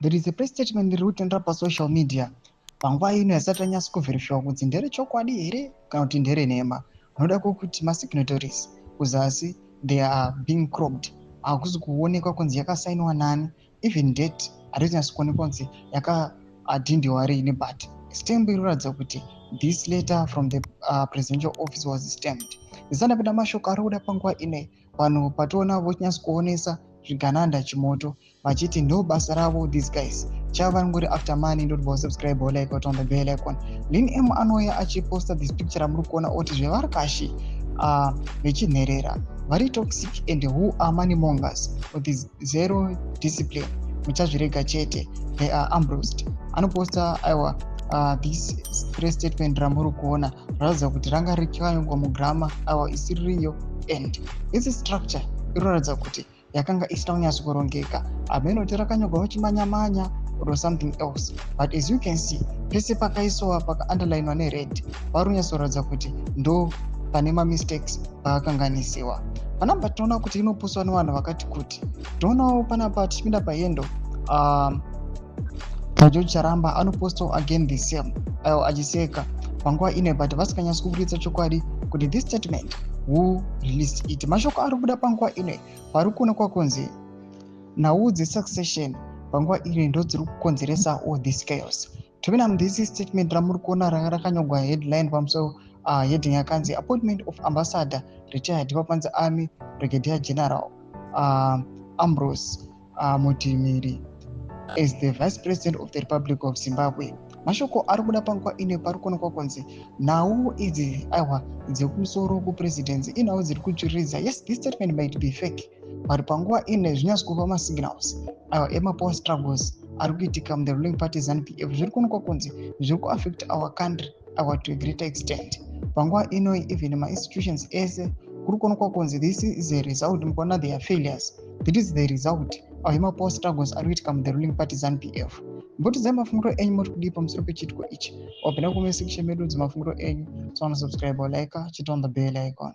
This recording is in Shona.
There is a press statement riri kutenderera pasocial media panguva ino yasati yanyatso kuvherifiwa kunzi nderechokwadi here kana kuti nderenhema, noda kwekuti masignatories kuzasi, they are being cropped. Hakusi kuonekwa kunzi yakasainiwa nani. Even date harisi nyatso kuonekwa kunzi yakadhindiwa riini, but stamp iri kuratidza kuti this letter from the presidential office was stamped. Zvisandapinda mashoko ari kuda panguva inei, vanhu patoona vochinyatso kuonesa zvigananda chimoto, vachiti ndo basa ravo. These guys chava vanongori after money. Ndoti subscribe, like, on the bell icon. Lin M anouya achiposta this picture ramuri kuona, oti zvevarakashi vechinherera vari toxic and who are money mongers with zero discipline, muchazvirega chete. They are ambrosed. Anoposta, aiwa, this press statement ramuri kuona ratidza kuti ranga rikanyorwa mugrammar, aiwa, isiri riyo, and its structure inoratidza kuti yakanga isina kunyatso kurongeka. Hameno kuti rakanyorwa vachimanyamanya or something else, but as you can see, pese pakaiswa pakaunderlinwa nered pari kunyatsoratidza kuti ndo pane mamistakes pakakanganisiwa. Panapa tinoona kuti inopostwa nevanhu vakati kuti. Tinoonawo panapa tichipinda pahandle paGeorge Charamba, anopostawo again the same, aiwa, achiseka panguva ino, but vasikanyatsi kuburitsa chokwadi kuti this statement, who released it. Mashoko ari kubuda panguva ino, pari kuonekwa kunzi nhau dzesuccession panguva ino ndo dziri kukonzeresa all this chaos. Topinda this statement ramuri kuona ranga rakanyorwa headline pamusoro, heading yakanzi "Appointment of Ambassador Retired papanzi Army Brigadier General Ambrose Mutinhiri as the Vice President of the Republic of Zimbabwe". Mashoko ari kuda panguva ino, pari kuonekwa kunzi nhau idzi, aiwa, dzekumusoro kupresidency inhau dziri kutsviriridza. Yes, this statement might be fake, but panguva ino zvinyatso kupa masignals, aiwa, emapower struggles ari kuitika muthe ruling party ZANU PF. Zviri kuonekwa kunzi zviri kuaffect our country, aiwa, to a greater extent. Panguva ino even mainstitutions ese kuri kuonekwa kunzi this is a result. Mukuona their failures, this is the result emapower struggles ari kuitika muthe ruling party ZANU PF. Mbotidzai mafungiro enyu, muri kudii pamusoro pechiitiko ichi? Wapinda kucomment section medu, dzemafungiro enyu. So subscribe, like, chit on the bell icon.